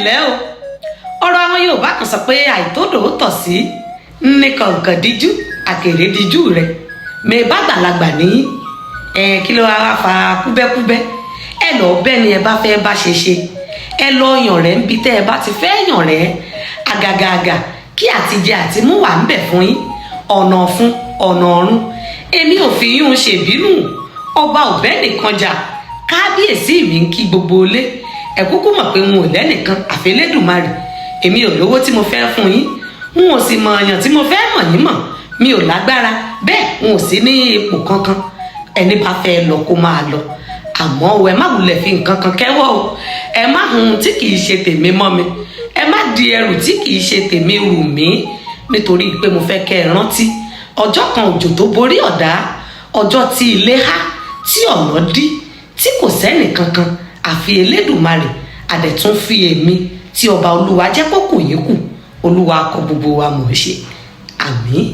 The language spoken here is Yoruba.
Ǹlẹ́ o. Ọ̀rọ̀ àwọn Yorùbá kan sọ pé àìtódò ó tọ̀ sí ní kọ̀ǹkàn díjú àkèrè díjú rẹ̀ mẹ bá gbàlagbà ní ẹ. Kí ló wá fa kúbẹ́kúbẹ́? Ẹ lọ bẹ́ẹ̀ ni ẹ bá fẹ́ bá ṣe ṣe, ẹ lọ yàn rẹ̀ níbi tẹ́ ẹ bá ti fẹ́ yàn rẹ̀. Àgàgàgà kí àtijẹ àti mú wà ń bẹ̀ fún yín, ọ̀nà ọ̀fun, ọ̀nà ọ̀run. Èmi ò fi yún un ṣèbínú. Ọba ọ̀bẹ nìkan jà. Kábíyèsí mi ń kí gbogbo ilé. Ẹ kúkú mọ̀ pé n ò lẹ́nìkan àfẹlẹ́dùmarè. Èmi ò lówó tí mo fẹ́ fún yín, n ò sì mọ̀ ọ̀yàn tí mo fẹ́ mọ̀ yín mọ̀. Mi ò lágbára bẹ́ẹ̀, n ò sí ní ipò kankan. Ẹni bá fẹ́ lọ, kó máa lọ. Àmọ́ o, ẹ má wulẹ̀ fi nǹkan kan kẹ́wọ́ o. Ẹ má hun tí kìí ṣe tèmi mọ́ mi, ẹ má di ẹrù tí kìí ṣe tèmi rù mí, nítorí pé mo fẹ́ kẹ́ ẹ rántí ọjọ́ kan òjò tó borí ọ̀dá, ọjọ́ tí ilé há, tí ọ̀nà dí, tí kò sẹ́nì kankan àfi Elédùmarè. Àdẹ̀tún fi èmi tí ọba olúwa jẹ́ kó kù yín kù. Olúwa kọ gbogbo wa mọ̀ ọ́ ṣe. Àmín.